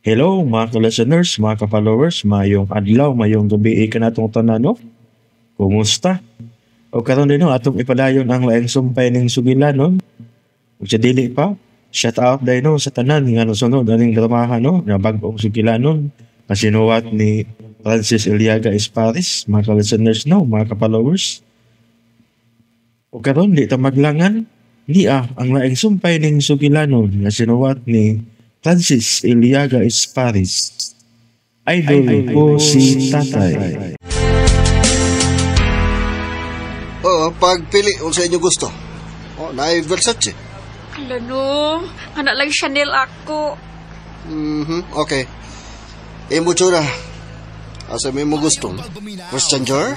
Hello mga ka-listeners, mga ka-followers, mayong adlaw, mayong gabi kanatong tanan, no? Kumusta? O karon din no, atong ipadayon ang laing sumpay ning sugilanon. Ug sa dili pa, shout out dahil no sa tanan nga nosunod aning dramahan no, nga bag-ong sugilanon nga sinuwat ni Francis Eliaga Esparis, mga ka-listeners no, mga ka-followers. O karon di ta maglangan, niya ang laing sumpay ning sugilanon nga sinuwat ni Francis Eliaga Esparis. Idol ko si Tatay. Oo, pagpili unsa inyo gusto. Oh, naay Versace. Ala no, ana lang Chanel ako. Okay. Imo tsura. Asa may mo gusto? Christian Dior?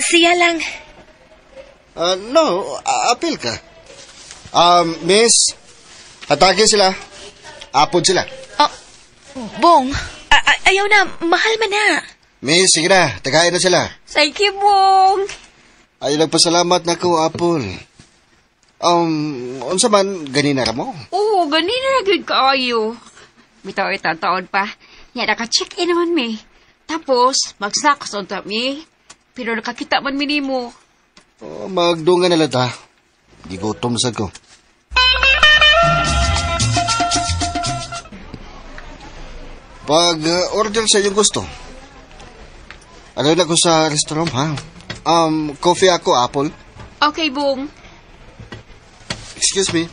Siya lang. No, apil ka. Miss, atake sila. Apod sila. Oh, Bong, ayaw na, mahal man na. Miss, sige na, tagayin na sila. Thank you, Bong. Ay, nagpasalamat na ko, Apple. Unsa man, ganina ra mo? Oo, ganina na gyud kaayo. Bitaw taon pa. Nya naka-check-in naman mi. Tapos, mag-snacks on top mi. Pero nakakita man mi nimo. Oh, magdungan na lang ta. Gigutom sad ko. Pag-order sa inyong gusto. Ano na ko sa restaurant, ha? Coffee ako, Apple. Okay, Bong. Excuse me.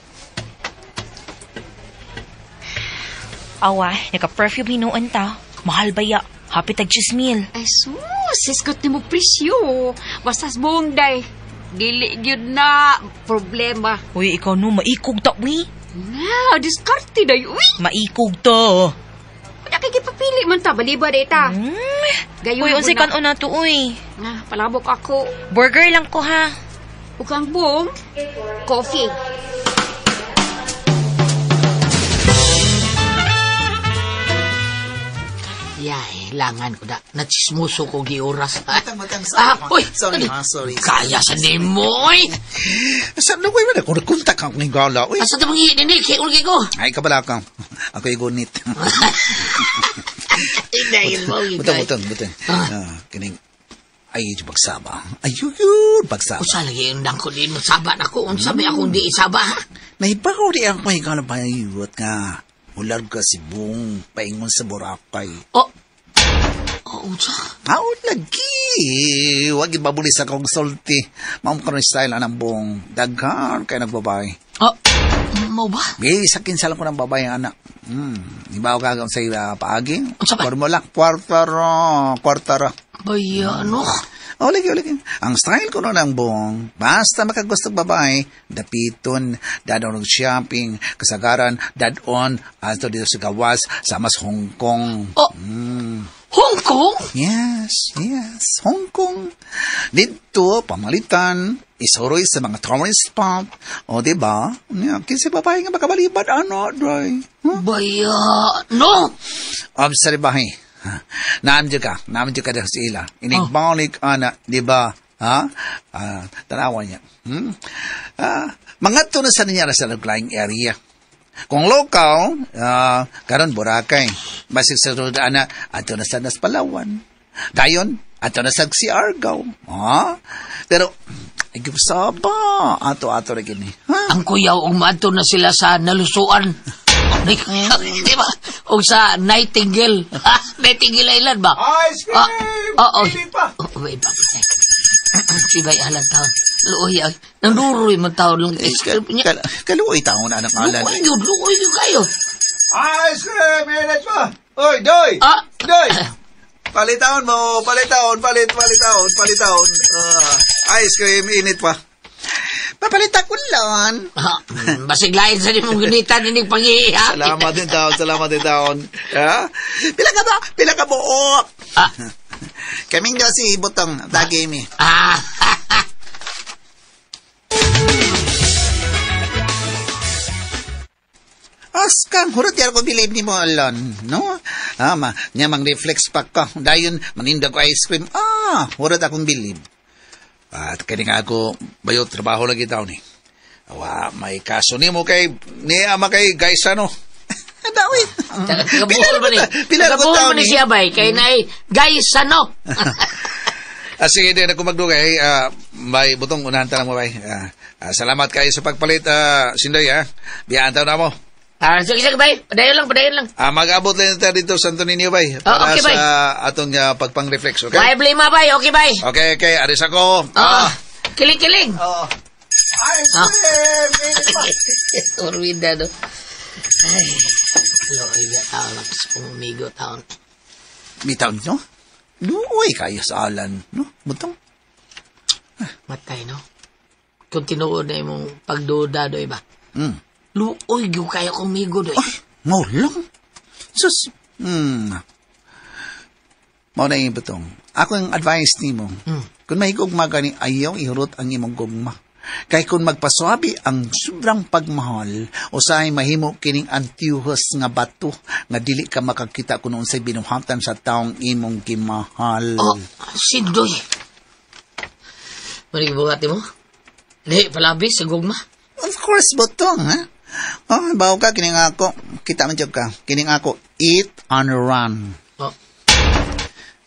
Awa, naka-perfume hinuon ta. Mahal ba ya? Happy tag chismil. Ay, sus, isgot ni mo presyo. Basta Bong, day. Dili gyud na problema. Uy, ikaw no, maikog ta, uy. Na, diskarte day, uy. Maikog ta. Nakikipapili man ta, baliba day ta. Gayon Uy, unsay na. kanon na to, uy. Na, palabok ako. Burger lang ko, ha. Ug ang Bong, coffee. Yay, langan ko na. Natsismuso ko gioras. Matang, sorry, Ah, ma. uy, Sorry, ano? ma, sorry. Kaya sa nimo, oy. Sa lugoy man ako, nakunta ka akong higala, uy. Asa tabang ini, kay ulgi ko. Ay, kabala ka. Ako igunit. Dahil mo, Butang, butang, butang. Ah, kining, ay, pagsaba. Ay, yun, pagsaba. Usa lagi yung dangko din mo saba na ko. Unsa may akong di isaba, ha? Nahibaw di ako higala payot nga. Ular ka si Bong, paingon sa Boracay. Oh, oh, unsa? Aw, lagi. Huwag ibabuli sa kong sulti. Maam ka rin style anang Bong. Daghan kay nagbabay. Oh, mo ba? Eh, sakin sa lang ko ng babae, anak. Ibaw ka sa paagi. Unsa ba? Formula, kwartara, kwartara. Baya, ano? O, lagi, lagi. Ang style ko noon ang Bong. Basta makagusto babae, dapiton, dadon og shopping, kasagaran, dadon, ato dito sa gawas, sa mas Hong Kong. Oh, Hong Kong? Yes, yes, Hong Kong. Dito, pamalitan, isuroy sa mga tourist spot. O, di ba? Kasi babae nga makabalibad, ano, dry. Huh? Baya, no? Sorry, bahay. Naamdyo ka, naamdyo ka dahil sa ila. Inigbalik, ana, di ba? Ha? Tanawan niya. Mga to na sa niya sa flying area. Kung local, karon Boracay. Basig sa road, ana, ato na sa nas Palawan. Dayon, ato na sa Siargao. Ha? Pero, ay, saba, ato-ato rin gini. Ha? Ang kuyaw, og maadto na sila sa nalusuan. Di ba? O sa Nightingale. Nightingale Island ba? Ice cream! Oo. Init pa! Oh, wait pa. Sibay alang taon. Luoy ay. Nanduroy man taon lang ice cream niya. Kaluoy taon na anak alan. Luoy yun, luoy yun kayo. Ice cream! Init pa! Oy, Doy! Ah! Doy! Palitaon mo! Palitaon! Palit! Palitaon! Palitaon! Ice cream! Init pa! Papalit ako lang. Basiglain sa nimong gunitan ining pag-iiha. Salamat din taon, salamat din taon. Ha? Pila ka ba? Pila ka buok? Ah. Kaming daw si Butong, dagi mi. Ah. Askang, hurot yan ko bilib ni mo alon, no? Ah, ma, niya mang reflex pa ko. Dayon, maninda ko ice cream. Ah, hurot akong bilib. At kini nga ako, bayo, trabaho lagi taon ni. Awa, may kaso ni mo kay, ni ama kay guys ano. Dawi. Taga-Bohol ba ni? Pila ko Taga-Bohol taon ba ni ni? siya bay? Kay naay guys ano? Sige, di na ko magdugay. Bay, butong unahan ta lang mo, bay. Salamat kayo sa pagpalit, Sindoy, ha? Biyaan taon na mo. Sige, sige, bay. Padayon lang, padayon lang. Mag-abot lang tayo dito sa Santo Niño, bay. Para okay, bay. sa atong pagpang-reflex, okay? Why blame bay? Okay, bay. Okay, okay. Aris ako. Kiling-kiling. Oo. Ay, Orwida, no? Ay, loy na taon. Lakas kong umigo taon. Bitaw no? Luoy kayo sa alan, no? Butong. Matay, no? Kung tinuod na imong pagduda, doy ba? Luoy, gyud kayo kong migo, doy. Ay, mao lang. Sus. Mao na yung butong. Ako ang advice nimo. Kung mahigugma ka ni, ayaw ihurot ang imong gugma. Kay kung magpaswabi ang sobrang pagmahal, usahay mahimo kining Antiochus nga bato nga dili ka makakita kung unsay binuhatan sa taong imong gimahal. Oh, sindoy. Muna gibuhat mo? Di, palabi sa gugma. Of course, butong, ha? Oh, bawo ka, kining ako. Kita man jud ka. Kining ako, eat and run. Oh.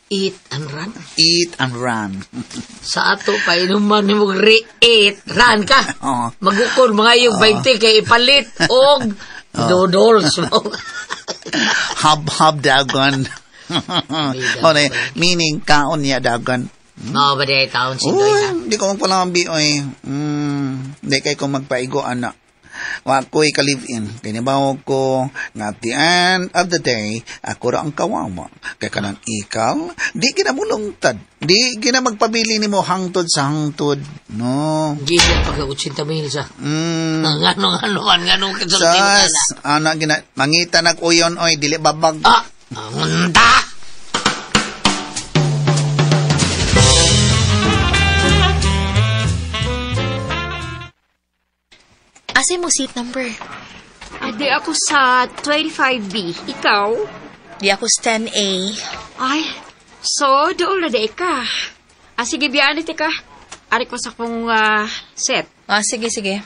Eat and run? Eat and run. Sa ato, painuman ni mo re-eat, run ka. Oo. Magukon mga iyong 20 kay ipalit og noodles mo. Hab-hab dagon. Oh, na, meaning, kaon niya dagon. Mao ba di taon si Doy, ha? Uy, di ko magpalambi, oy. Di kay ko magpaigo, anak. Wa ko'y ka-live-in. Kinibaw ko nga at the end of the day, ako ra ang kawawa. Kay kanang ikal, di kinamulungtad. Di kinamagpabili nimo hangtod sa hangtod. No. Gila pagka 80 mil sa. Ngano man, ngano kasulti mo Sas, na. ana gina, mangita nag-uyon, oy, dili babag. Ah, unta! Asa mo seat number? Adi ako sa 25B. Ikaw? Di ako sa 10A. Ay, so doon na di ka. Sige, biyaan iti ka. Ari ko sa kong set. Sige, sige.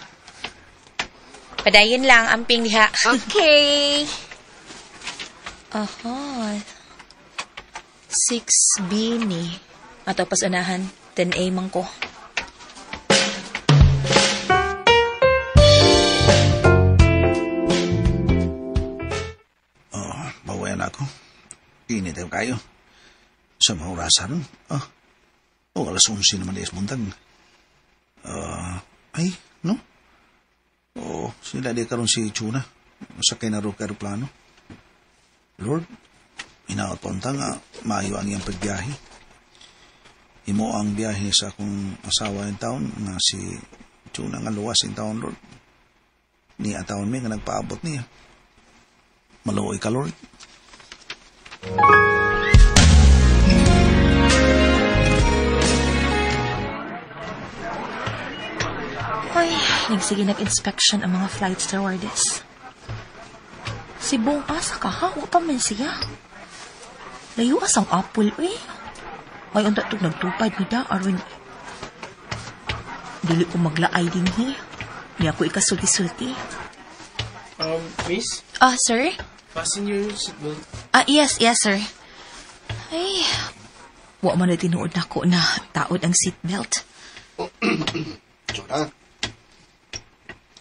Padayon lang, amping diha. Okay. Aha. 6B ni. Ato pas unahan, 10A man ko. Oh, bawayan ako. Init tayo kayo. Sa mga orasan. Oh, 11:00 naman is buntag. Ay, no? Oh, sila di karon si Chuna. Sakay na ro kay aeroplano. Lord, inaot pa unta nga maayo ang iyang pagbiyahe. Imo ang biyahe sa akong asawa in taon nga si Chuna nga luwas in taon, Lord. Ni ataon mi nga nagpaabot niya. Maluoy ka, Lord. Ay, nagsige nag-inspection ang mga flight stewardess. Si Bong, asa ka ha? Wa pa man siya. Layo asang apple, eh. May unta tug nagtupad ni da, aron. Dili ko maglaay din, he. Di ako ikasulti-sulti. Miss? Sir? Fasten your seatbelt. Yes, yes, sir. Ay, wa man na tinuod nako na taod ang seatbelt. Chona?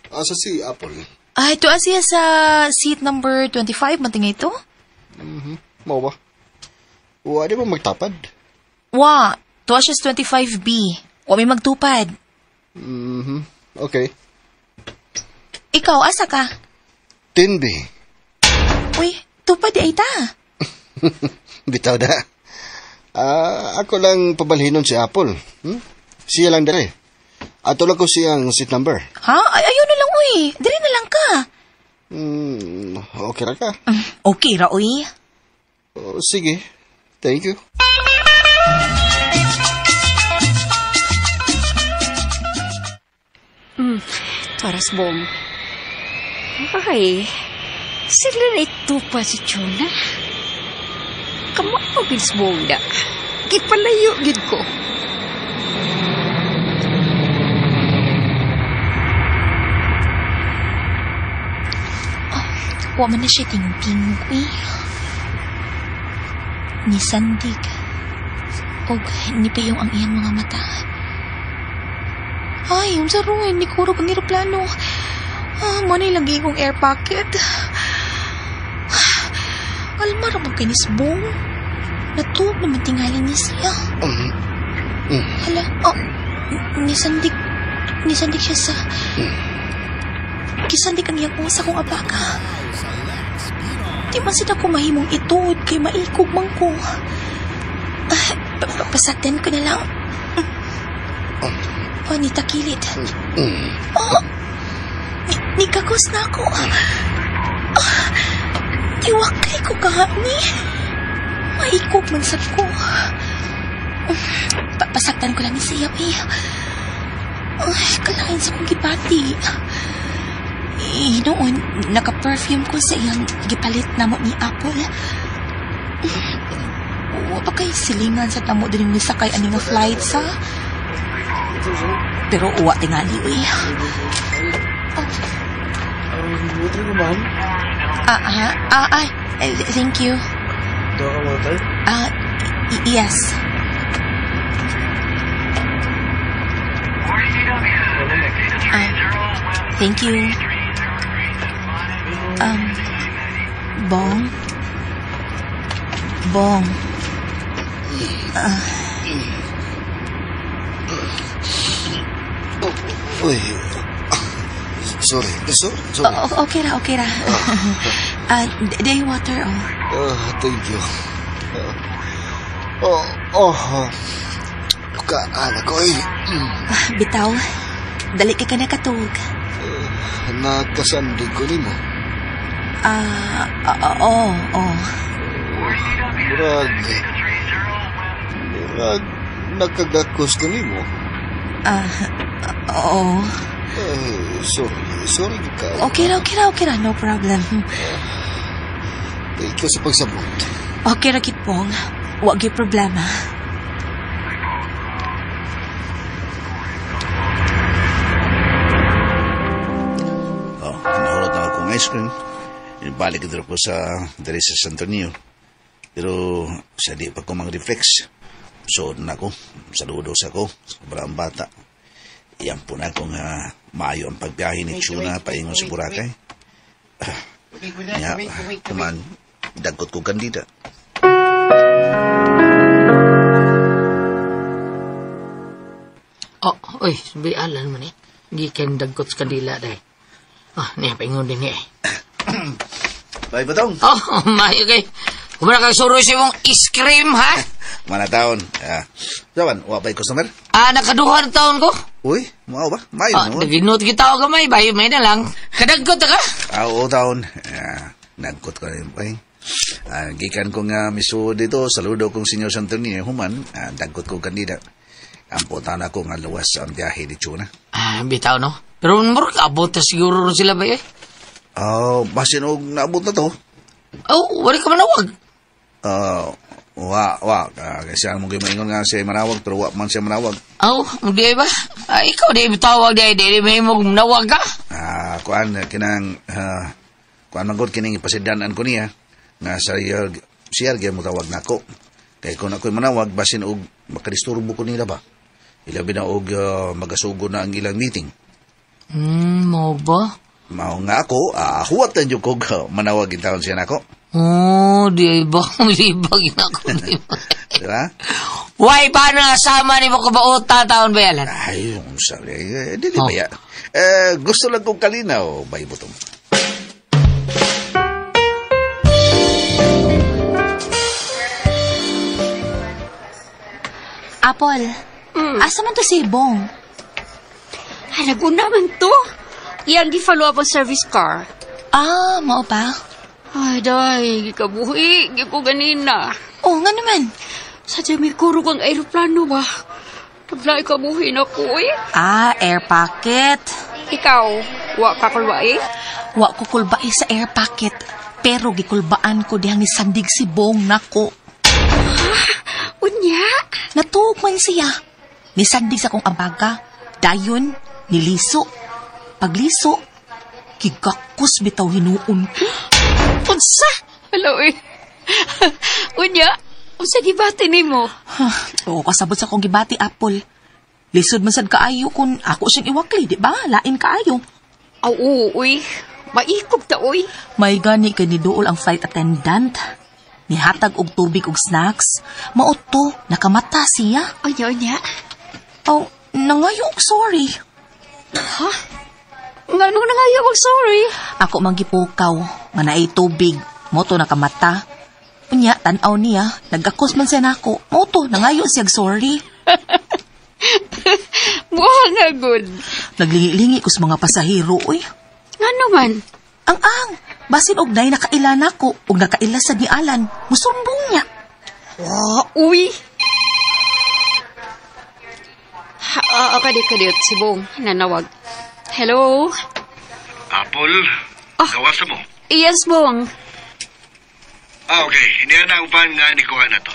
Asa si Apple? Ay, ito siya sa seat number 25, matingay ito? Mao ba? Wa di ba magtapad? Wa, tuwa siya sa 25B. Wa may magtupad. Okay. Ikaw, asa ka? 10B. Uy, tupad di ay ta. Bitaw da. Ako lang pabalhinon si Apple. Siya lang dere. Ato lang ko siyang seat number. Ha? Ay, ayaw na lang, uy. Dere na lang ka. Okay ra ka. Okay ra, uy. Oh, sige. Thank you. Taras bong. Ay, sila na ito pa si Chona. Kamao gid sa bong da. Gipalayo gid ko. Oh, Wa man na siya tingog-tingog, uy. Nisandig. Og nipayong ang iyang mga mata. Ay, unsa ron, nikurog ang eroplano. Ah, mo na lagi kong air pocket. Alma ra man kay nisbong. Natuog naman tingali ni siya. Hala, oh, nisandig. Nisandig siya sa... Kisandig ang iyang usa kong abaka. Di man sila ko mahimong ituod kay maikog man ko. Pasaktan ko na lang. Oh, nitakilid. Oh, nikagos na ako. Oh, iwakay ko kahani. Maikog man sad ko. Pasaktan ko lang ni siya. Ay, kalain sa kong gibati. Noon, naka-perfume ko sa iyang gipalit na mo ni Apple. Wa pa kay silingan sa tamo din ni sakay ani nga flight sa. Pero uwa tingali, uy. Water ko, ma'am? Thank you. Daw ka water? Yes. Thank you. Bong? Bong. Uy. Sorry. Sorry. Okay ra, okay ra. Day water, oh. Thank you. Kaan ako, eh. Bitaw, dali ka nakatug. Nakasandig ko nimo. Oo. Murag nakagakos ko nimo. Oo. Sorry ka. Okay ra, no problem. Thank you sa pagsabot. Okay ra gid, Pong. Wa gyud problema. Oh, nahurot na akong ice cream. Balik dito ko sa diri sa San Antonio. Pero sa di pa ko mang-reflex. So na ako, saludo sa ko, sobrang bata. Iyan po na akong maayo ang pagbiyahe ni Chuna paingon sa Boracay. Nya, kuman, dagkot ko kandida. Oh, oy, sabi alan man eh. Gikan dagkot sa kandila dahil. Ah, niya, paingon din niya eh. Bye, Batong. Oh, maayo kay. Kumana kang suroy sa imong ice cream, ha? Mana taon. Saban, wa pa'y customer? Nakaduha na taon ko. Uy, mao ba? Mayo no? Naginot kita o gamay, bayo may na lang. Kadagkot ka? Oo, taon. Nagkot ka rin, bay. Gikan ko nga miso dito, saludo kong Senyor Santonio, human, dagkot ko kandida. Amputan ako nga luwas ang biyahe ni Chuna. Bitaw, no? Pero murag abot na siguro sila ba eh? Oh, basin og naabot na to. Oh, wala ka manawag. Wa. Kasi ang mong maingon nga siya manawag, pero wa man siya manawag. Oh, hindi ba? Ikaw di tawag di, di may mong nawag ka. Kuan kinang kuan man gud kining ipasidanan ko niya nga sa siya gyud mo tawag nako. Kay kun ako'y manawag basin og makadisturbo ko nila ba. Ilabi na og magasugod na ang ilang meeting. Mo ba? Mao nga ako, huwatan jud ko manawag intawon siya nako. Oh, di ba? Di ba ginako, di ba? Diba? Why, paano nasama ni mo kabauta taon ba yan? Ay, sorry. Dili ba ya? Gusto lang kong kalinaw, bay butong. Apple, asa man to si Bong? Ay, naguna man to. Iyang gi-follow up ang service car. Mao pa? Ay, day, gikabuhi, giko ganina. Oh, nga naman. Sa may kurog ang aeroplano ba? Tablay kabuhi na ko eh. Air pocket. Ikaw, wa ka kulba eh? Wa ko kulba eh sa air pocket. Pero gikulbaan ko dihang nisandig si Bong nako. Unya? Natuog man siya. Nisandig sa kong abaga. Dayon, niliso. Pagliso, gigakos bitaw hinuon ko. Unsa? Hello, eh. Unya, unsa gibati nimo? Oo, kasabot sa akong gibati, Apple. Lisod man sad kaayo kung ako siyang iwakli, di ba? Lain kaayo. Aw, oo, uy. Maikob ta, uy. May gani kay niduol ang flight attendant. Nihatag og tubig og snacks. Mao to, nakamata siya. Unya, unya. Oh, nangayo og sorry. Ha? Ngano nangayo og sorry? Ako man gipukaw, nga naay tubig. Mao to nakamata. Unya, tan-aw niya, nagakos man siya nako. Mao to, nangayo siya og sorry. Buha nga, good. Naglingi-lingi ko sa mga pasahero, uy. Ngano man? Ang-ang, basin og nay nakaila nako og nakaila sa ni Alan. Musumbong niya. Oh, uy. Kadit, si Bong, nanawag. Hello? Apple, gawasa mo. Yes, Bong. Ah, okay. Hindi na ang van nga ni kuha na to.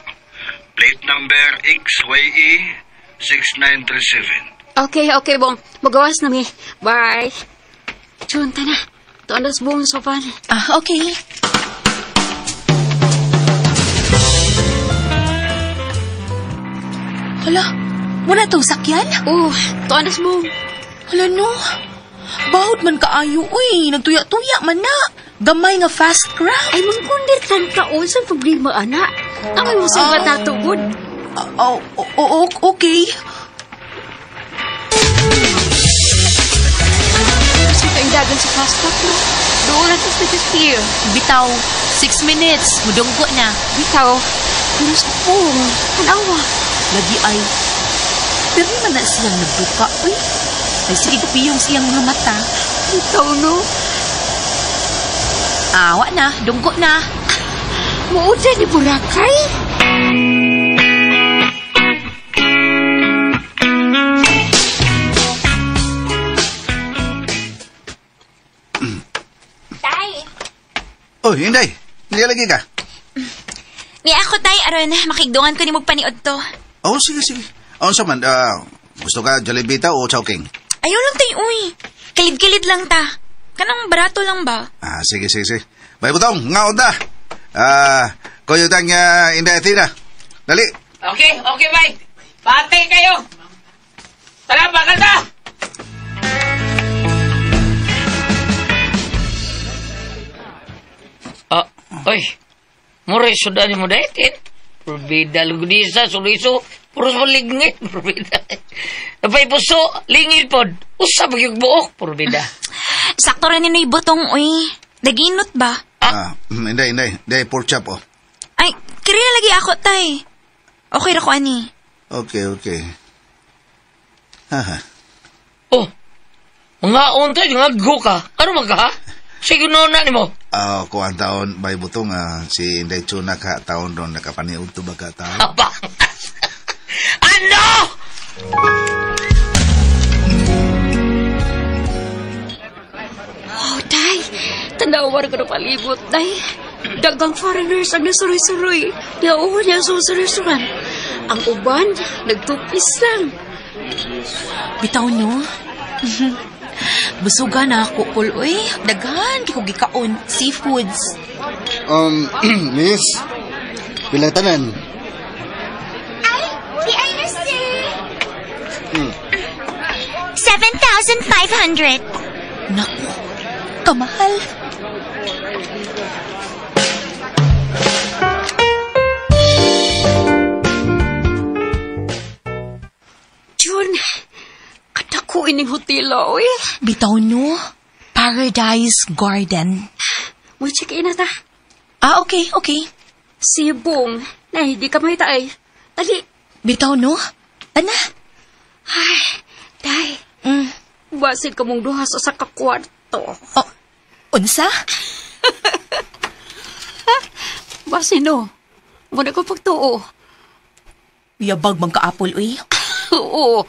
Plate number XYE 6937. Okay, Bong. Magawas na mi. Bye. Chun, tana. Tuan das Bong sa van. Ah, okay. Hala, muna itong sakyan? Oh, tuan das Bong. Hala no. Bahod man kaayo, uy. Nagtuya-tuya man na. Gamay nga fast craft. Ay, mangkundir kan ka, sa problema, ana. Ang mo sa natugod. Oh, okay. Kasi kaindagan sa fast track, no? Doon na sa nag-steer. Bitaw, 6 minutes. Mudunggo na. Bitaw, pero sa pong, tanawa. Lagi ay, pero man na siyang nagduka, uy. Ay, sige, piyong siyang mga mata. Bitaw, no? Awa na, dunggo na. Muuda ni Boracay? Tay! Oh, Inday. Hindi lagi ka. Ni ako, tay, aron makigdungan ko ni magpaniod to. Oh, sige, sige. Unsa man, gusto ka Jollibee ta o Chowking? Ayaw lang, tay, uy. Kilid-kilid lang ta. Kanang barato lang ba? Ah, sige, sige, sige. Bay butong, nga unta. Kuyo tang Inday Athena. Dali. Okay, bye. Pati kayo. Tara, bakal ta. Ah, oy. Mura sudan mo daitin. Probida lugdisa, suliso, puros mo lingit, probida. Napay puso, lingit pod. Usa ba yung buok, probida. Sakto rin ninoy butong, uy. Naginot ba? Ah, Inday. Inday, pork chop, oh. Ay, kiriya lagi ako, tay. Okay ra ko, ani. Okay. Haha. Oh, mga untay, nga ka. Ano man ka, ha? Sige, noon na ni mo. Kuan taon, bay butong, si Inday Chuna ka taon doon, nakapaniod to ba ka taon? Aba! Ano? Oh, tay. Tanawar ko na palibot, tay. Dagang foreigners ang nasuroy-suroy. Nauwan niya sa restaurant. Ang uban, nagtupis lang. Bitaw, no? Busuga na ako, Paul. Uy, daghan, kiko gikaon. Seafoods. Miss, pila tanan? Ay, di ay na, sir. 7,500. Naku, kamahal. Jun, kadako ining hotel, oy. Bitaw, no? Paradise Garden. Mo check in na ta. Ah, okay. Si Bong, na hindi ka may taay. Dali. Bitaw, no? Ana. Ay, tay. Basin ka mong duha sa kakwarto. Oh, unsa? Basin, no? Muna ko pagtuo. Yabag man ka, Apple, uy. Oo.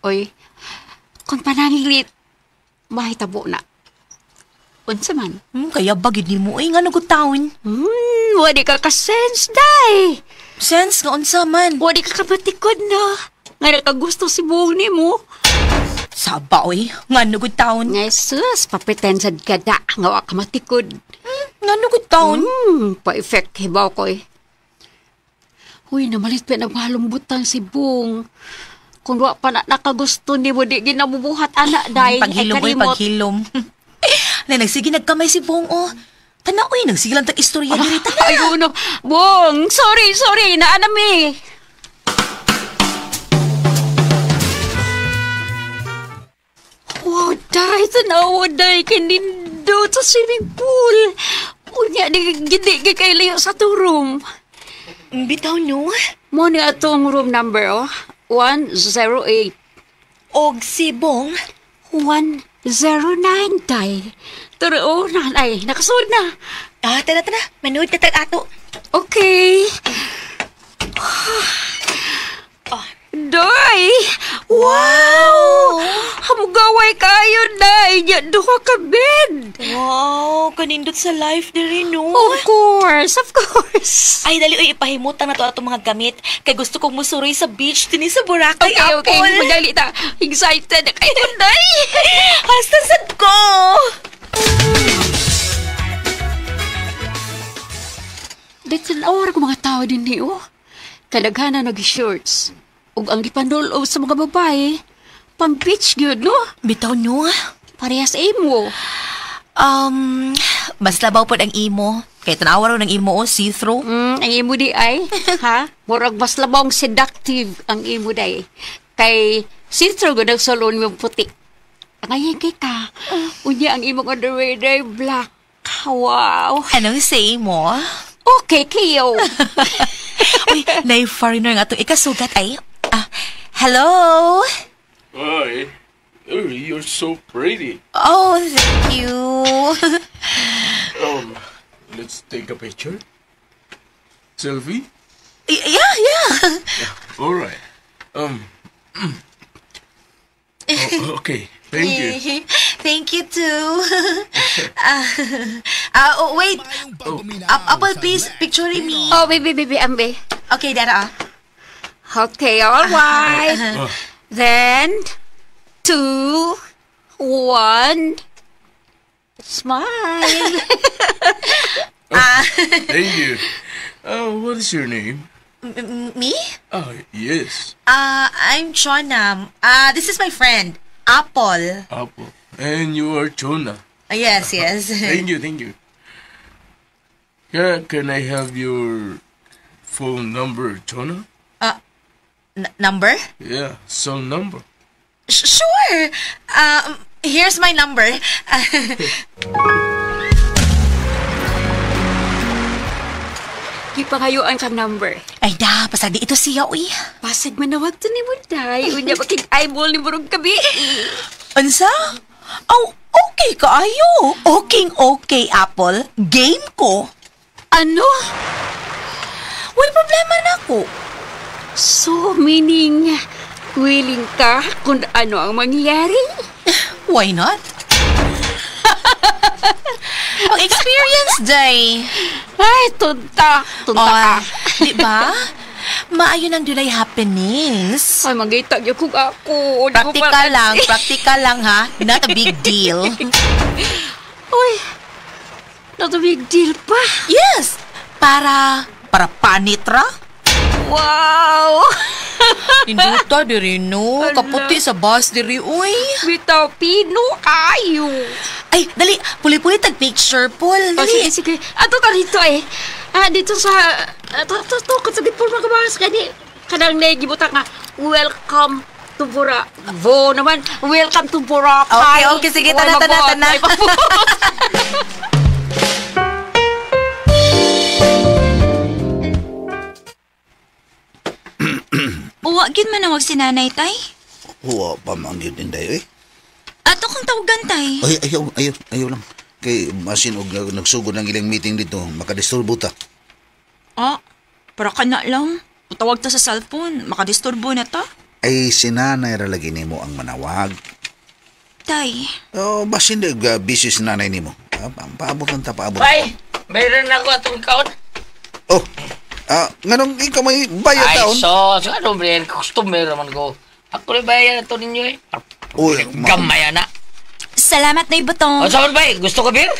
Oy, kung pananglit, mahitabo na. Unsa man? Kaya bagid ni mo, uy, nga nagutaon. Wadi ka ka-sense, day. Sense nga unsa man? Wadi ka kabatikod na. Nga nakagusto si buong ni mo. Saba, uy, nga nagutaon. Nga sus, papretensad ka da. Nga wa ka matikod. Ngano gud taon? Pa-effect hibaw ko eh. Uy, namalit pa naghalumbutan si Bong. Kung wa pa na nakagusto ni mo, di ginabubuhat, anak, day. Paghilom, ay, oy, paghilom. Nay, nagsige nagkamay si Bong, oh. Tanaw, oy, nagsige lang tag istorya diri tana. Ay, uno. Bong, sorry, sorry, naanami. Wow, day, tanaw, day, kinindot sa swimming pool. Unya, di, gindi, kay layo sa to room. Bitaw, no? Mo ni atong room number, oh. 108. Og si Bong? 109, day. Pero, oh, nanay, nakasunod na. Ah, tana, tana. Manood na tag ato. Okay. Day! Wow! Hamugaway kayo, day! Nya, duha ka bed! Wow, kanindot sa life diri, no? Of course, of course. Ay, dali, oy, ipahimutan na to atong mga gamit. Kay gusto kong musuroy sa beach dinhi sa Boracay, Okay, Apple. okay. Madali ta. Excited na kayo, day! Hasta sad ko! Dahil tinawar ko mga tao din ni, oh. Kalaghanan nag-shorts. Ug ang gipandulob sa mga babae, pang-beach gyud, no? Bitaw, no? Parehas imo. Mas labaw pod ang imo. Kay tanawa raw ng imo, oh, see-through. Ang imo di ay, ha? Murag mas labong seductive ang imo day. Kay see-through gud ang salon mong puti. Ngayon kay ka. Unya ang imong underwear day black. Wow. Anong say mo? Okay, kayo. Uy, nay foreigner nga itong ikasugat ay. Ah, hello? Hi. Oh, you're so pretty. Oh, thank you. Let's take a picture. Selfie? Yeah, yeah. All right. Oh, okay. Thank you. Thank you too. Oh, wait. Apple, please, picture me. Oh, baby, baby, ambe. Okay, dara. Okay, all right. Then, 2, 1, smile. Thank you. What is your name? Me? Oh, yes. I'm Chona. This is my friend, Apple. Apple. And you are Chona. Yes, yes. Thank you, thank you. Yeah, can I have your phone number, Chona? Number? Yeah, cell number. Sure. Here's my number. Gipangayuan kang number. Ay da, pasag di ito siya, uy. Pasag manawag to ni Munday. Unya bakig eyeball ni Murong Kabi. Unsa? Oh, okay kaayo. Okay, okay, Apple. Game ko. Ano? Way problema na ko. So, meaning, willing ka kung ano ang mangyayari? Why not? Pag-experience day. Ay, tunta. Tunta ka. Oh, di ba? Maayo nang dunay happenings. Ay, magitag yung kung ako. Di ko Practical pa- lang, practical lang ha. Not a big deal. Uy, not a big deal pa. Yes, para panitra. Wow! Induta diri no, kaputi sa bus diri uy. Bitaw, pino kayo. Ay, dali, puli-puli tag picture, Paul. Oh, Dali. sige, sige. Ato ta dito eh. Ah, dito sa... Ato, ato, ato, kung sa mga bus, kani, kanang nagibuta nga, welcome to Bora. Vo naman, welcome to Boracay. Okay, okay, sige, tana, Uy, tana, mabuhat, tana. ay, mabuhat. Uwa, gyud manawag si nanay, tay. Huwa pa man yun din dayo eh. Ato kong tawagan, tay. Ay, ayaw, ayaw, ayaw lang. Kay masin og nagsugod ng ilang meeting dito, makadisturbo ta. Ah, para ka na lang. Utawag ta sa cellphone, makadisturbo na ta. Ay, si nanay ra lagi nimo ang manawag. Tay, Oh, basin di busy si nanay nimo. Paabot lang ta, paabot. Bay, mayroon ako atong kaon. Oh, nganong ikaw may bayad Ay, taon? so ano ba yan? Customer naman ko. Ako rin bayad na to ninyo eh. Uy, Gamay na. salamat na ibutong. O, saan bay? Gusto ko beer?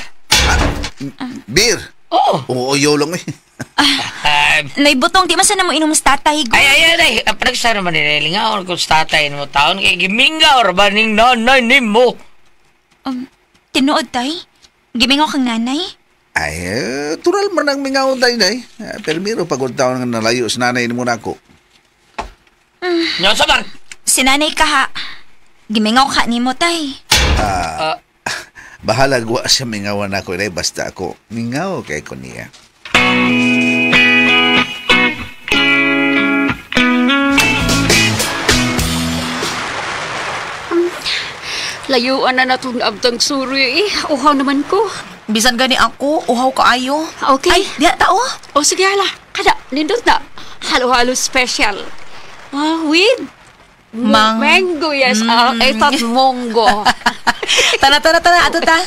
Beer? Oh. Oo, ayaw lang eh. Naibutong, di man sana mo inom sa tatay. Ay, ay, ay, ay. Panagsara naman nilingaw kung sa tatay mo taon kay gimingaw ra ba ning nanay nimo? Tinuod, tay. Gimingaw kang nanay. Ay, tural man ang mingaw day day. Pero miro pagod taon nga nalayo sa nanay mo na ako. Nya sa man? Si nanay ka ha. Gimingaw ka nimo, tay. Bahala gwa siya mingawan ako day basta ako mingaw kay ko niya. Layuan na natong abtang suri eh. Uhaw naman ko. Bisan gani ako, uhaw kaayo. Okay. Ay, diha ta oh. O sige hala. Kada, nindot na. Halo-halo special. Ah, with mango, yes. I thought mongo. Tara, tara, tara. Ato ta.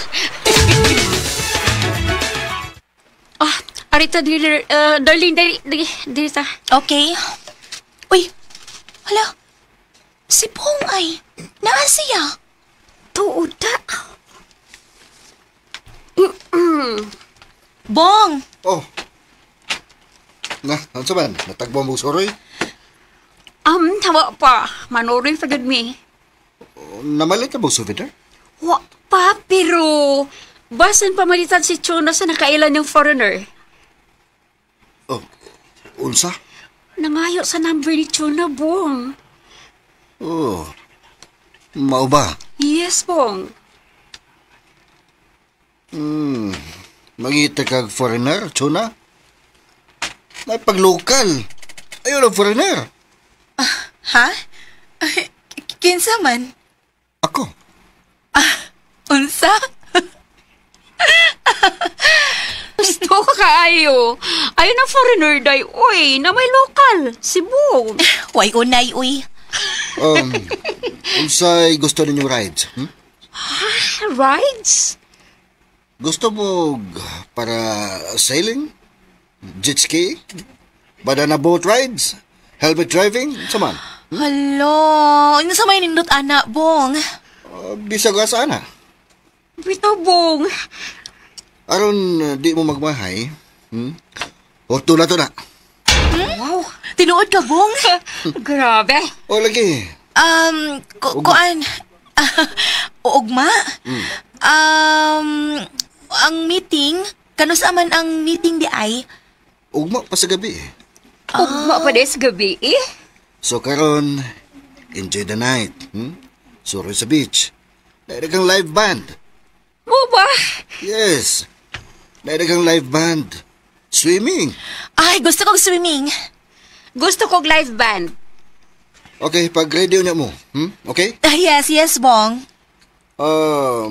Arita, dear, darling, dali, dali, dali ta. Okay. Uy, hala. Si Pong ay, naa siya. Tuod ta. Bong! Oh. Na, ano man? Natagbo mo suroy? Tawa pa. Manuroy pa gud mi. Namalit na ba souvenir? Wa pa, pero basan pamalitan si Chona sa nakailan ng foreigner. Oh, unsa? Nangayo sa number ni Chona, Bong. Oh, mao ba? Yes, Bong. Mangita kag foreigner, Chona? May paglokal. Ayaw ng foreigner. Ha? Kinsa man? Ako. Unsa? Gusto kaayo. Ayaw ng foreigner, day. Uy, na may lokal. Si Bong. Way unay, uy. Unsay gusto ninyong rides? Rides? Gusto mo para sailing? Jet ski? Banana boat rides? Helmet driving? Sa man? Hala, ano sa may nindot, ana, Bong? Bisag asa ana. Bitaw, Bong. Aron di mo magmahay, Orto na to na. Wow. Tinuod ka, Bong? Grabe. O lagi. Kuan. Ugma? Ang meeting, kanusa man ang meeting di ay? Ugma pa sa gabi. Ugma pa di sa gabi eh. So karon, enjoy the night. Suro sa beach. Naira kang live band. Mo ba? Yes. Naira kang live band. Swimming. Ay, gusto kong swimming. Gusto kong live band. Okay, pag-ready niya mo. Okay? Yes, yes, Bong.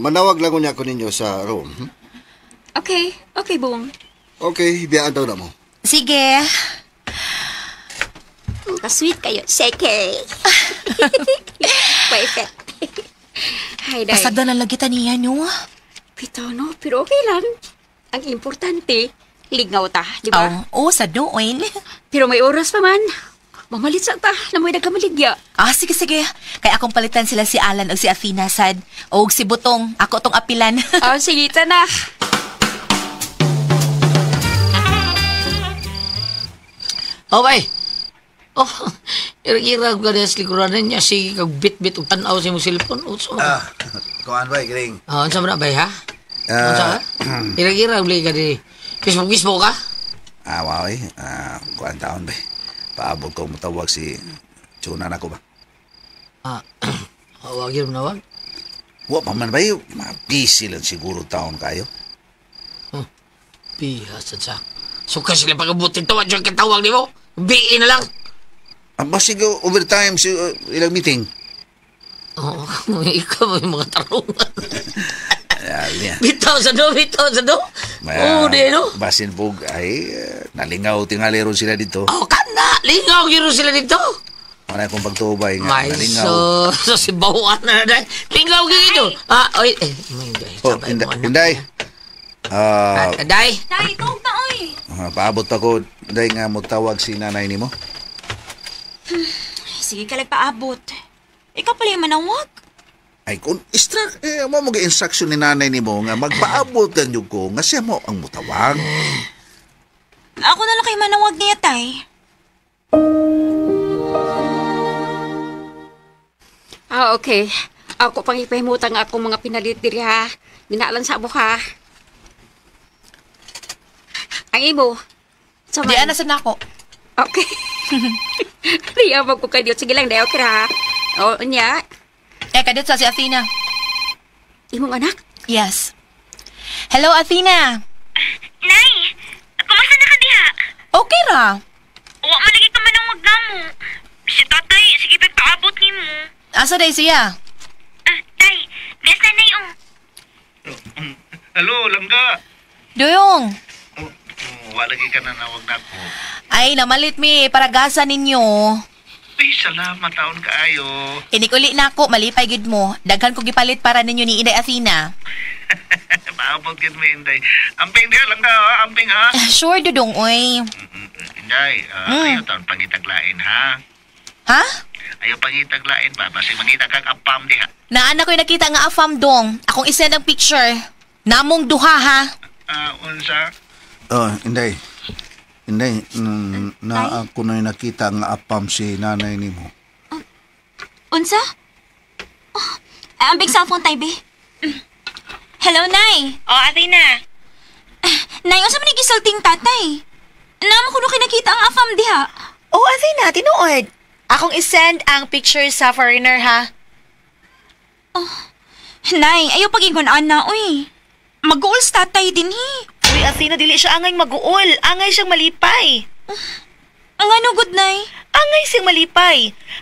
Manawag lang niya ako ninyo sa room. Okay, okay, Bong. Okay, biyaan daw na mo. Sige. Ka-sweet kayo. Seke. Perfect. Hi, Day. Pasagdan na lagi ta niya, no? Bitaw, no? Pero okay lang. Ang importante, lingaw ta, di ba? Oh, sa doon. Pero may oras pa man. Mamalit sa ta, na may nagkamaligya. Ah, sige, sige. Kaya akong palitan sila si Alan o si Athena, sad. O si Butong. Ako tong apilan. Oh, sige, ta na. Oh, bay. Oh, irag-irag ka sa likuran niya. Sige, kag bit-bit og tanaw sa imong cellphone. Unsa man? Kuan bay, Gring. Ah, unsa man na, bay, ha? Unsa ka? Irag-irag ka di. Facebook ka? Ah, wow, eh. Kuan taon, bay. Paabot ko mutawag si Chuna na ko ba? Ah, wag yun nawag. Wa pa man bay, busy lang siguro taon kayo. Pihasad sa. Suka sila pag-abutin tawag siya kitawag ni mo. Biin na lang. Basig overtime si ilang meeting. Oo, ikaw may mga tarungan. Yeah. Bitaw sa do, bitaw sa do. Oo, di no? Basin po, ay, nalingaw tingali ron sila dito. Oh, kana, lingaw giro sila dito. Wala akong pagtubay nga, May nalingaw. so, si bawaan na na. Lingaw giro dito. Ah, oy, eh, may guys, Oh, sabay mo, anak. Inday. Day. Tay, ikaw ta, oy. Paabot pa ko, Day, nga mo tawag si nanay nimo. Sige ka lang paabot. Ikaw pala yung manawag. Ay, kung instruct, mo mo instruction ni nanay nimo nga magpaabot ganyo ko nga siya mo ang mutawag. Ako na lang kay manawag niya, tay. Ah, okay. Ako pang ipahimutang akong mga pinalit diri ha. Dinaalan sa abo ha. Ang imo. Sa Di ana sa nako. Okay. Riya mo ko kayo. Sige lang, dayo okay ha. O, niya. Eh, kadit sa si Athena. Imong anak? Yes. Hello, Athena. Nay, kumusta na ka diha? Okay ra. Wa man lagi ka manawag namo. Si tatay, sige pagpaabot nimo. Asa day siya? Ah, tay, best na nay oh. Hello, langga. Duyong. Oh, wala lagi ka nanawag na ako. Ay, namalit mi para gasa ninyo. Ay, salamat taon kaayo. Inikuli na ako, malipay gid mo. Daghan ko gipalit para ninyo ni Inday Athena. Paabot gid mo, Inday. Amping diha, langga, ha? Amping, ha? Sure, Dudong, oy. Inday, ayaw taon pangitaglain, ha? Ha? Ayaw pangitaglain ba? Basta mangita kag apam diha. Naan ako'y nakita nga afam dong. Akong isend ang picture. Namong duha, ha? Unsa? Oh, Inday. Inday, na ako na nakita nga apam si nanay nimo. Unsa? Oh, ang big cellphone, tay, be. Hello, Nay. Oh, Athena. Nay, unsa man gisulting tatay? Namo kuno kay nakita ang afam diha. Oh, Athena, tinuod. Akong isend ang picture sa foreigner, ha? Oh, Nay, ayaw pag-ingon ana, uy. Mag-uul sa tatay din, hi. Uy, Athena, dili siya angay mag-uul. Angay siyang malipay. Ang ano, good, Nay? Angay siyang malipay.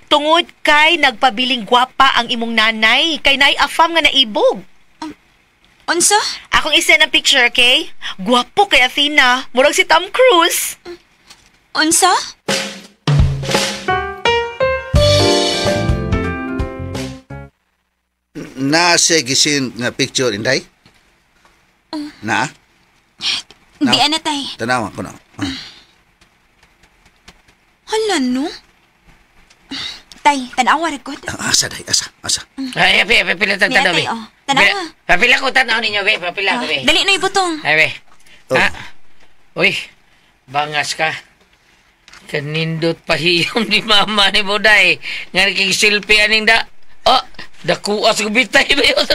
Tungod kay nagpabiling gwapa ang imong nanay. Kay nay afam nga naibog. Unsa? Akong isend ang picture, okay? Gwapo kay Athena. Murag si Tom Cruise. Unsa? Na siya gisin nga picture, Inday? Na? Di ana, tay. Tanawa ko na. Hala, no? Tay, tanawa ra gud. Asa, day? Asa? Asa? Ay, pila tang Niya, tanaw, tay, be. oh. Tanawa. Papila ko tanaw ninyo, be. Papila ko, be. Dali na ibutong. Ay, be. Oh. Ha? Uy, bangas ka. Kanindot pahiyom ni mama ni Boday. Nga nakiksilpi aning da. Oh, dakuas ko bitay ba yun?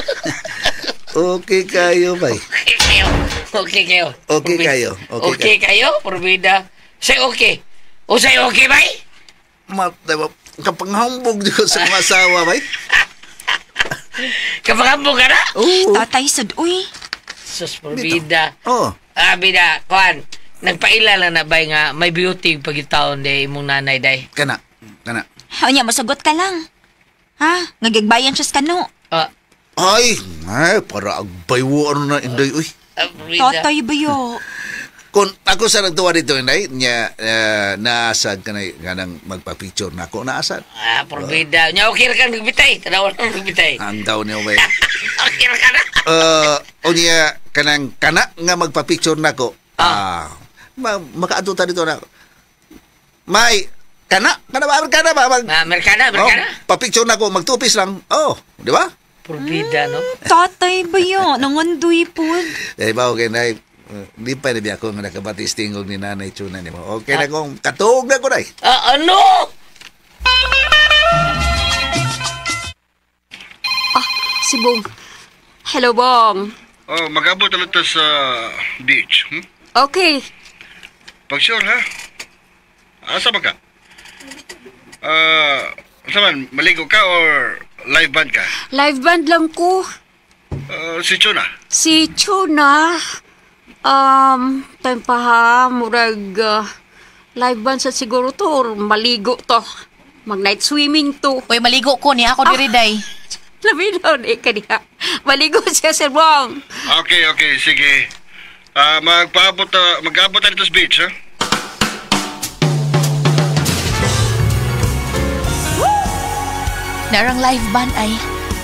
Okay kayo, bay. Okay kayo. Okay kayo. Okay kayo. Okay Okay kayo, Purbida. Say okay. O say okay, bay? Matay ba? Kapanghambog di ko sa mga asawa, bay. Kapanghambog ka na? Oo. Tatay, sad, uy. Sus, Purbida. Oo. Ah, bida, kuan. Nagpaila lang na bay nga may beauty pagitaon day imong nanay day. Kana. Kana. Unya, masagot ka lang. Ha? Ngagigbayan siya sa kano. Ah, Ay, ay, para agbaywo ano na, Inday, uy. Purbida. Tatay ba yo? Kung ako sa nagtuwa dito, Inday, niya, naasad ka na, nga nang magpa-picture na ako, naasad. Ah, Purbida. Nya okay ra kang nagbitay. Tanaw lang nagbitay. Ang daw niyo, bay. Okay ra ka na. O niya, kanang kana nga magpa-picture na ako. Ah, makaadto ta dito na. May, kana ba, kana ba? Mag, Amerikana, Amerikana. Oh, pa-picture na ako, magtupis lang. Oh, di ba? Purbida, no? Tatay ba yo? Nanganduy po. Eh, ba, okay na. Di pa na ako nga nakabatis tingog ni Nanay Chuna ni mo. Okay na kong katuog na ko na. Ah, ano? Ah, si Bong. Hello, Bong. Oh, mag-abot na lang ta sa beach. Okay. Pag sure, ha? Asa ba ka? Asa man, maligo ka or live band ka? Live band lang ko. Si Chuna. Si Chuna. Time pa ha, murag live band sa siguro to or maligo to. Mag night swimming to. Uy, maligo ko niya ako diri day. Labi na eh, kaniya. Maligo siya, Sir Bong. Okay, okay, sige. Magpaabot, mag-abot na dito sa beach, ha? Narang live band ay.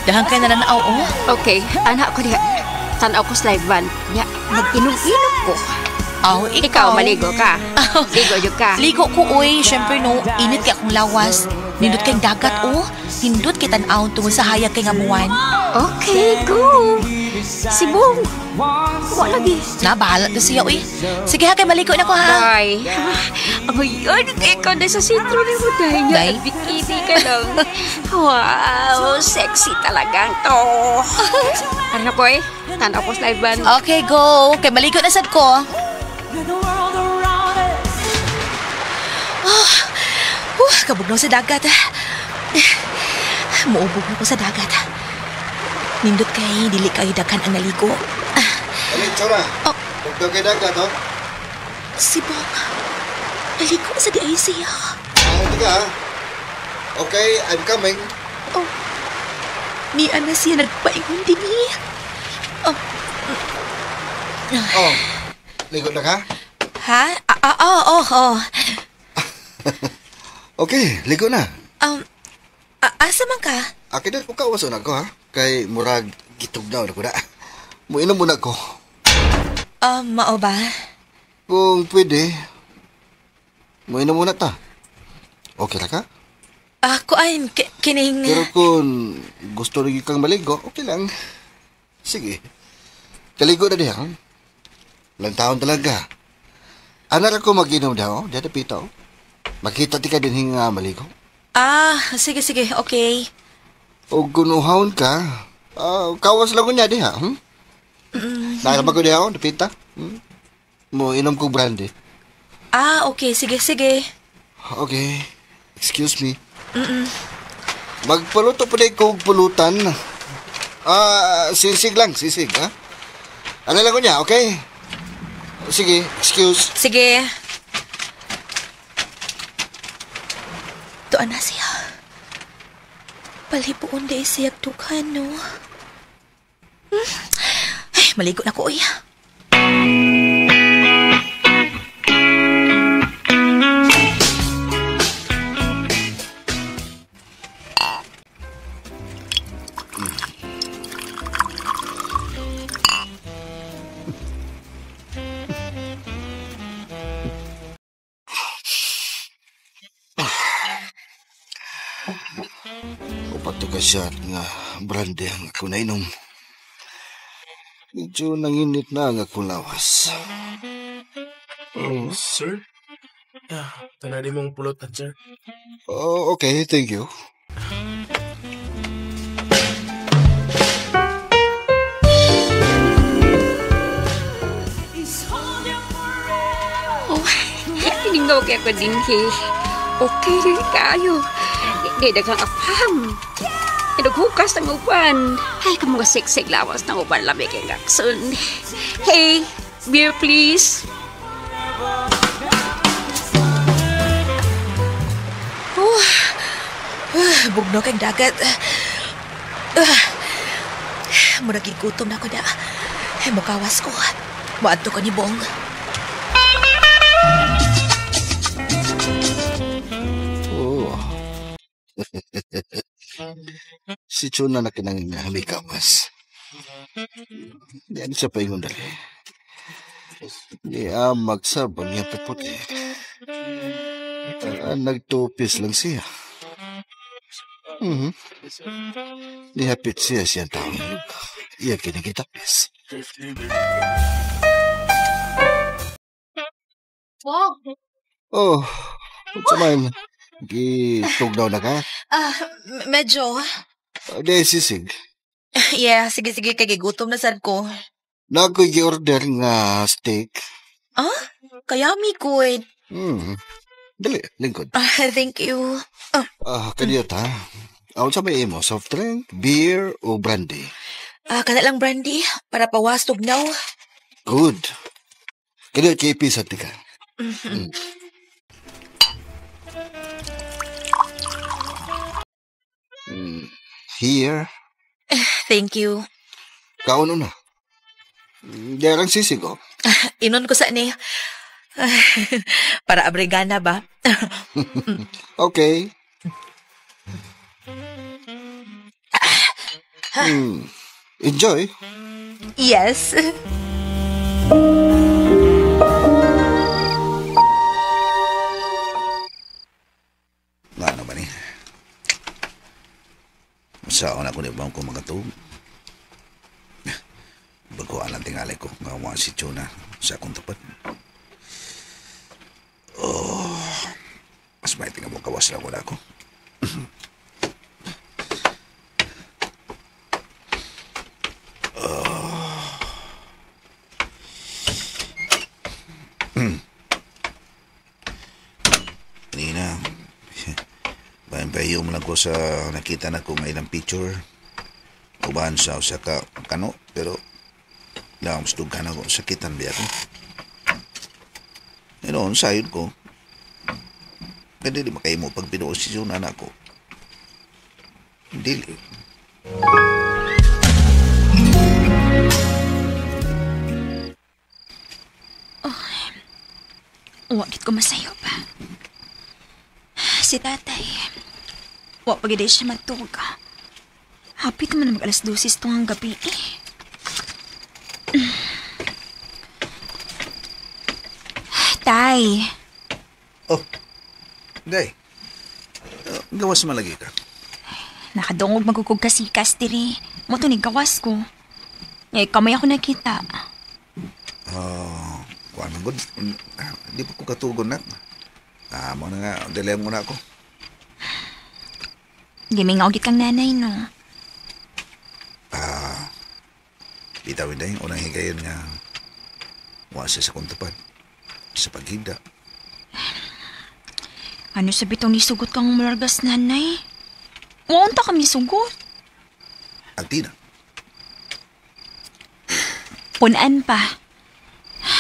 Dahang kay nananaw, oh. Okay, anak ko diha. Tanaw ko sa live band. Nya, mag-inom-inom ko. Aw, Ikaw, maligo ka. Ligo jud ka. Ligo ko, oy. Siyempre, no, init kay akong lawas. Nindot kay dagat, oh. Nindot kay tan-awon tungod sa hayag kay nga buwan. Okay, go. Sibong. Wa lagi. Na, bahala to siya, uy. Sige ha, kay maligo na ko, ha. Ay, ang yun, ikaw na sa sentro ni mo dahil nga, Day? bikini ka lang. Wow, sexy talagang to. Ano ko eh? Tanaw ko sa live band. Okay, go. Kay maligo na sad ko. Ah, kabugnaw sa dagat. Muubog na ko sa dagat. Nindot kay dili kayo daghan ang naligo. Dali, Chona. Oh. Tugtog kay dagat, oh. Si Bong, naligo sa di ay siya. Ah, hindi ka, ha? Okay, I'm coming. Oh, niya na siya nagpaingon din eh. Oh. Oh, ligo na ka? Ha? Oh. Okay, ligo na. Asa man ka? Akin na, kung kawaso na ko, ha? Kay murag gitugnaw na ko na. Muinom muna ko. Mao ba? Kung pwede, muinom muna ta. Okay ra ka? Kuan, kining... Pero kung gusto rin kang maligo, okay lang. Sige. Kaligo na diha. Ilang taon talaga. Ana ra ko mag-inom daw, diha dapita. Makita ti ka din nga maligo. Ah, sige, sige, okay. O gunuhawon ka, kawas lang ko niya diha. Nakarama ko diha, dapita. Mo inom ko brandy. Ah, okay, sige, sige. Okay. Excuse me. Magpaluto pa din kong pulutan. Sisig lang, sisig, ha? Ano lang ko niya, okay? Sige, excuse. Sige. Tuan na siya. Palhipuon di siya dughan, no? Ay, maligo na ko, uy. Upat to ka shot nga brandy ang ako nainom. Medyo nanginit na ang akong lawas. Oh, sir? Yeah, tanadi mong pulutan, sir. Oh, okay, thank you. Oh, tininggaw kaya ko din, he. Okay rin kayo. Di daghang afam. Naghukas ng uban. Ay, kamu nga siksik lawas ng uban lamig ang akson. Hey, beer please. Oh, bugno kang dagat. Murag gigutom na ko na. Ay, mukawas ko. Moadto ko ni Bong. Oh. Si Chuna na kinang hamikawas. Di ano siya paingon dali. Di magsabang niya puputi. Nagtupis lang siya. Nihapit siya siyang taong. Iya kinagitapis. Bong! Oh, unsa man? Gitugnaw na ka? Medyo. Di, sisig. Yeah, sige, sige. Kay gigutom na sad ko. Na ako'y gi-order nga steak. Ah? Kayami ko eh. Dali, lingkod. Thank you. Kaniyot ha? Unsa may imo? Soft drink, beer, o brandy? Kana lang brandy. Para pawas tugnaw. Good. Kaniyot kay ipisat ni ka. Here. Thank you. Kauno na. Di lang sisig, oh. Inon ko sa ni. Para abrigana ba? Okay. Enjoy. Yes. Nga naman eh. Masaon ako ni Bang ko makatug. Bago alang tingalay ko, nga wa si Chona sa akong tapat. Oh, mas may tinga mo kawas lang wala ko. Kanina, bayan-bayo mo lang ko sa nakita na ko nga ilang picture. Uban sa usa ka kano, pero lang mas dughan ako, sakitan biya ko. Noon, sayon ko. Kaya dili makahimo pag binuo si Jun, anak ko. Dili. Oh, wagit ko masayo pa. Si tatay, wa pag siya matug. Hapit naman mag 12:00 tong gabi eh. Tay. Oh, day. Gawas malagi ka. Nakadungog magugog kasikas diri. Mo to ni gawas ko. Ngay kamay ako nakita. Oh, kuan man gud. Di pa ko katugon na. Mo na nga, delay mo na ako. Gimingaw gid kang nanay no. Bitaw day, unang higayon nga wa siya sa kuntupad sa paghigda. Ano sa bitong nisugot kang mulargas nanay? Waunta kami sugot. Altina. Punan pa.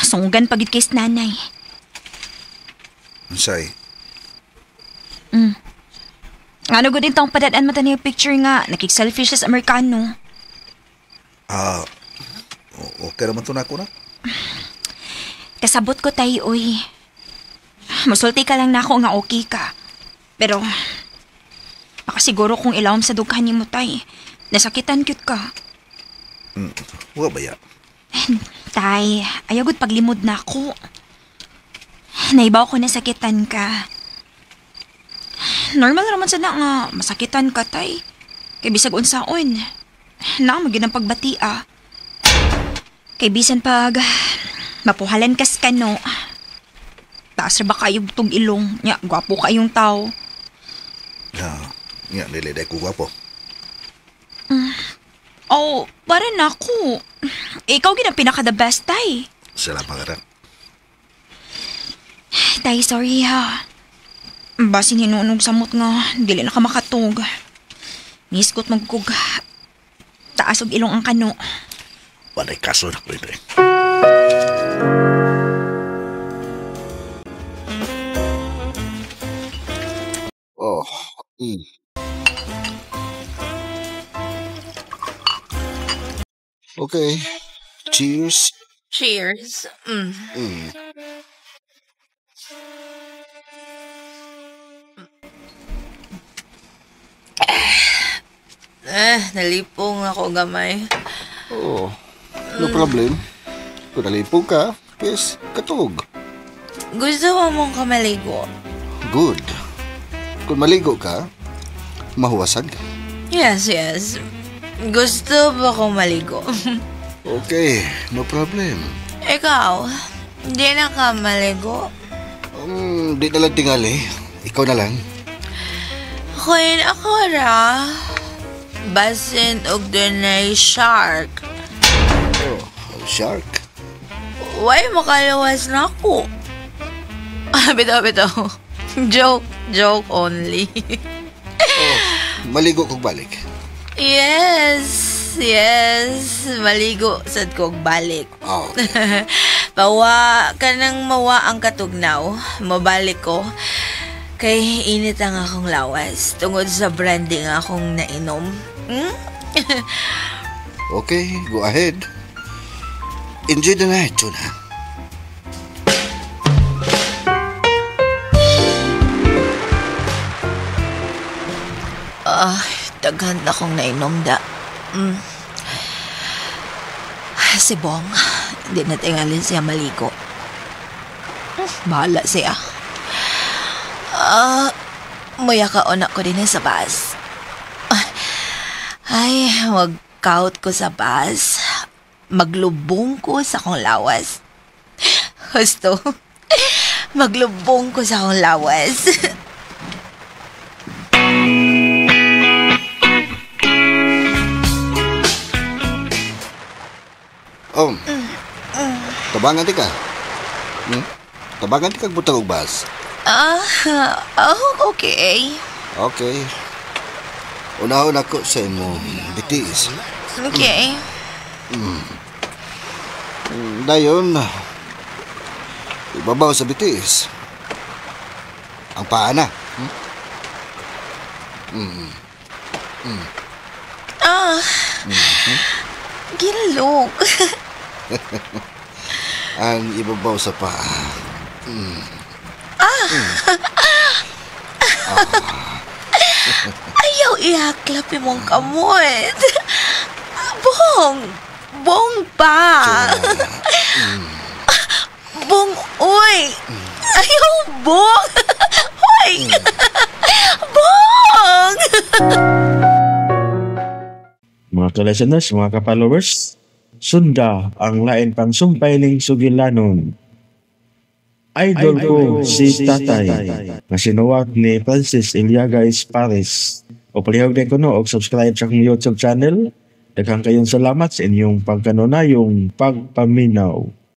Sunggan pagid kay nanay. Unsay? Ano gud intong padad-an mata niya picture nga nakik-selfie siya sa Amerikano. Okay raman to na ako na. Kasabot ko tayo, oy. Musulti ka lang na ako nga okay ka. Pero, baka siguro kung ilawom sa dughan ni mo tay, nasakitan cute ka. Wa ba ya? Tay, ayaw gud paglimod na ako. Naibaw ko nasakitan ka. Normal raman sa na nga masakitan ka, tay. Kay bisag unsaon. Na, magin ang pagbati, ah. Kay bisan pag mapuhalan kas kano. Taas ra ba kayo tug ilong? Nya, gwapo kayong tao. Nya, dili day ko gwapo. Oh, para na ako. Ikaw gid ang pinaka the best, tay. Salamat ra. Tay, sorry ha. Basin hinunog samot nga, dili na ka makatug. Niskot magkug. Taas og ilong ang kano. Walay kaso na ko ito eh. Oh. Okay. Cheers. Cheers. Nalipong ako gamay. Oh, no problem. Kung nalipong ka, yes, katog. Gusto ko mong kamaligo. Good. Kung maligo ka, mahuwasan ka. Yes, yes. Gusto ba kong maligo? Okay, no problem. Ikaw, hindi na ka maligo? Di na lang tingali. Ikaw na lang. Queen, ako ra. Basin og dunay shark. Oh, shark? Why makaluwas na ako? Bitaw, bitaw. Joke, joke only. Oh, maligo kog balik. Yes, yes. Maligo sad kog balik. Oh, okay. Pawa, kanang mawa ang katugnaw. Mabalik ko. Kay init ang akong lawas tungod sa brandy nga akong nainom. Hmm? Okay, go ahead. Enjoy the night, Jonah. Daghan akong nainom da. Si Bong, hindi na tingalin siya maligo. Bahala siya. Muya ka una ko din sa bus. Ay, magkaut ko sa bus. Maglubong ko sa akong lawas. Husto. Maglubong ko sa akong lawas. Oh. Tabangan ti ka. Tabangan ti kag butang og bus. Ah, oh, okay. Okay. Unahon ako sa imong bitis. Okay. Dayon, ibabaw sa bitis. Ang paa na. Ah. Gilok. Ang ibabaw sa paa. Ayaw ihaklap imong kamot. Bong! Bong pa! Bong, uy! Ayaw, bong! Uy! Bong! Mga ka-listeners, mga ka-followers, sunda ang lain pang sumpay ning sugilanon. Idol ko si Tatay nga sinuwat ni Francis Iliaga Paris. O palihog din ko no og subscribe sa akong YouTube channel. Daghang kayong salamat sa inyong pagkanunayong pagpaminaw.